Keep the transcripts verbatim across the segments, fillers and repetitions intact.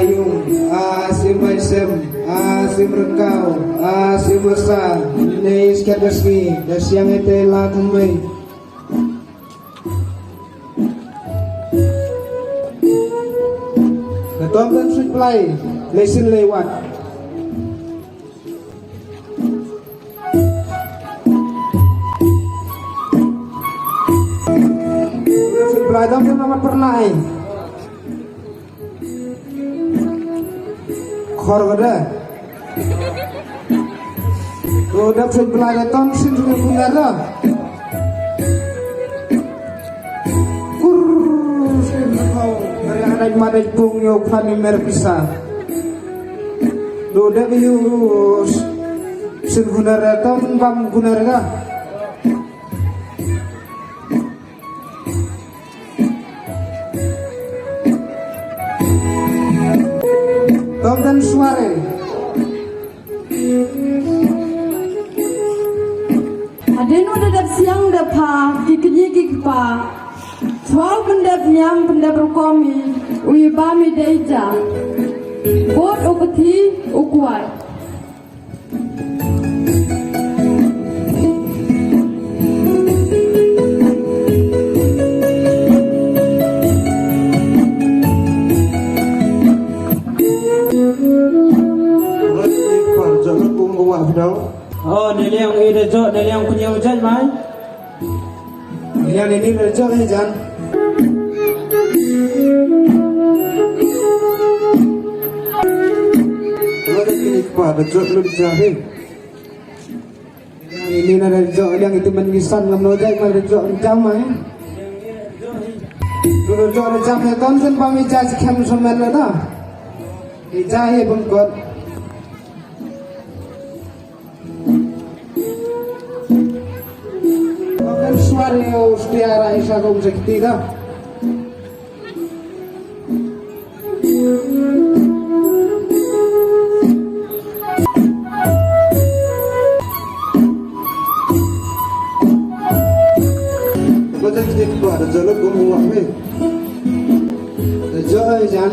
Yung, a, sim bai sem, a, sim rekaw, a, sim resa, ne skat ka sngi, da siang ite la kumbai. Ka tom dan sui plai, le sin le wat. Sui plai dam na mat pernai. Khor ka da. Ko da phi bla da ton sin tu ku na da. Kur sin ko. Dari anak madai pung yo khani mer pisa. Do da yu sin ku na da ton bam ku na da. Tom dan suare. Hadien u da dep siang dep pha, ki kñi ki kpa. Chwa u pyndep niam pyndep rukom i, u i bam i dei ja. Bot u kti u kwai. Oh, ne liang i da jooh, ne liang ku ñiew jait mai. Ila nini rejok hi jan. Ila nini pa rejok lu di jahi. Ila nini na rejok yang itu men bisan ngam lo jai ma rejok jam ai. Lu rejok jam ya ton sen pa mi jai si kem somen la da. Di jahi bengkot. Makan suara yo stiara isa ko mesti ketiga. Kau tak ketiga, ada jalan kau buat ni. Jooh jan,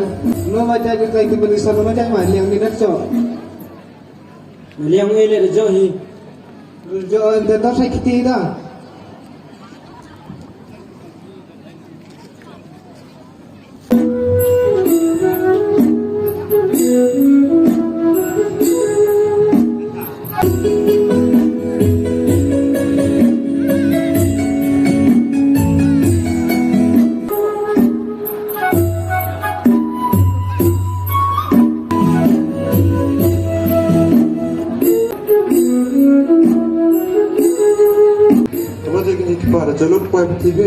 no ma jai ka kai tu beli sa no ma jai ma liang ni nak jooh. Liang i le jooh hi. Jooh, da to sa kiti da. Tama jagi ni kipa da jalur kuai T V.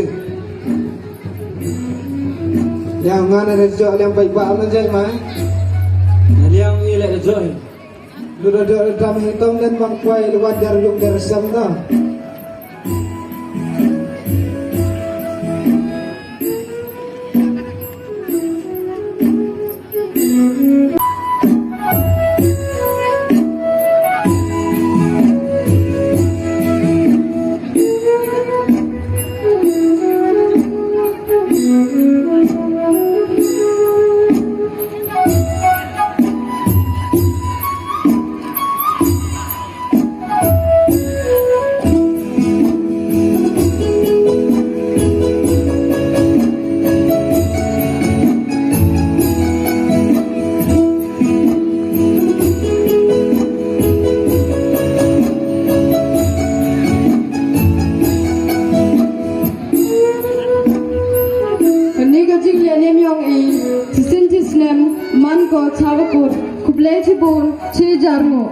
Yang mana da jooh yang baik ba mana jai mai. Yang i le jooh. Lu da da da mi tong den bang kuai lu wajar yung da resam da. Kani ka jinglehniam yong i, chisien chisnem, man ko chawakut, khublei chibun, chi jarngu.